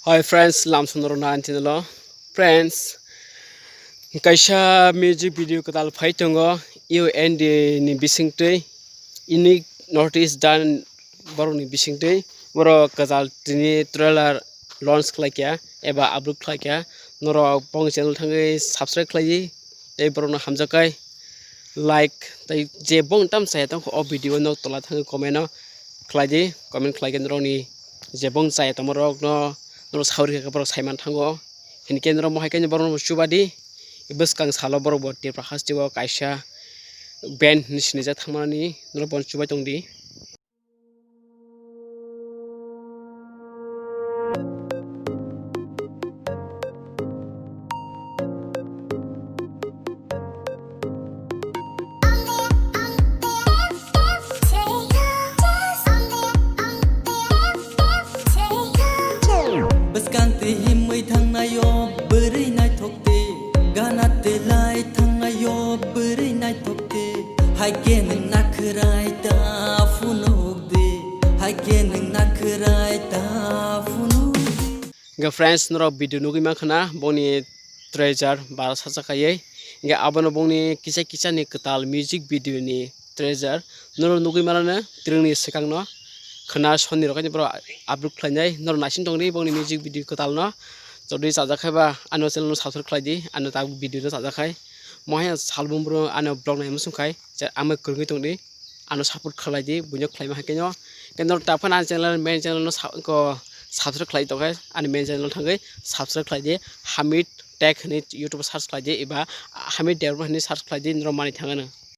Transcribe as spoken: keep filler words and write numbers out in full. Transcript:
Hi friends, lamsong norok na ang channel o. Friends, kaisa music video kwtal phai tongo U N D ni bisingtwi, Unique North East Dan borokni bisingtwi. Borok kwtal tini trailer launch khlaikha eba upload khlaikha. Norok bongni channel thangwi subscribe khlaiwi tei borokno hamjaknai like tei je bong tam chaya tongkha o video no tola thangwi comment o khlai di, comment khlai khe norokni je bong chaya tongma rok no norok sawi rikha khe borok saiman thango. Hinkhe norok mohai khe borok no chuba di, bwskang salo borok bo Tripura haste o kaisa band hinwi sinijak thangmani norok bono chubai tong di. Bwskang twi himwi thangnaio bwrwi naithok twi, gana twi lai thangnaio bwrwi naithok twi, hai khe nwng nakhwrai ta phunuk di, hai khe nwng nakhwrai ta phunuk di. Hingke friends, norok video nugwi mankha na, boni trailer bara sajak kaiye. Hingke abono bongni kisa kisa ni kwtal music video ni trailer norok nugwi mano, twrwngni swkang no khwna sonni rok haino borok upload khlainai, norok naising tongdi bongni music video kwtal no. Jodi chajak khai ba ano channel no subscribe khlai di, ano tabuk video no chajak khai. Mohai salbrum bro ano vlog nai muchung khai, je amo kwrwngwi tongdi, ano support khlai di, buino khlaima hai khe no. Khe norok ta phano ani channel, main channel no sa-, ko subscribe khlai tongkhe, ani main channel thangwi subscribe khlai di, Hamid Tech hinwi YouTube search khlai di, eba Hamid Debbarma hinwi search khlai di, norok mani thangano.